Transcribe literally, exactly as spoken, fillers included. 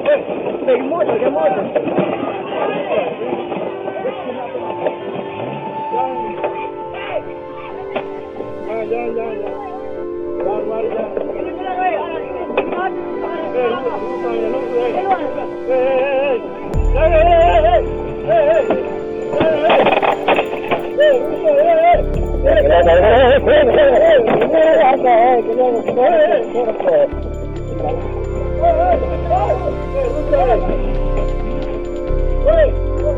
Bagi motor, bagi motor. Jangan, jangan, jangan. Lari, lari, jangan. Eh, lu, lu, lu, eh. Eh, eh, eh. Eh, eh, eh, eh. Eh, eh.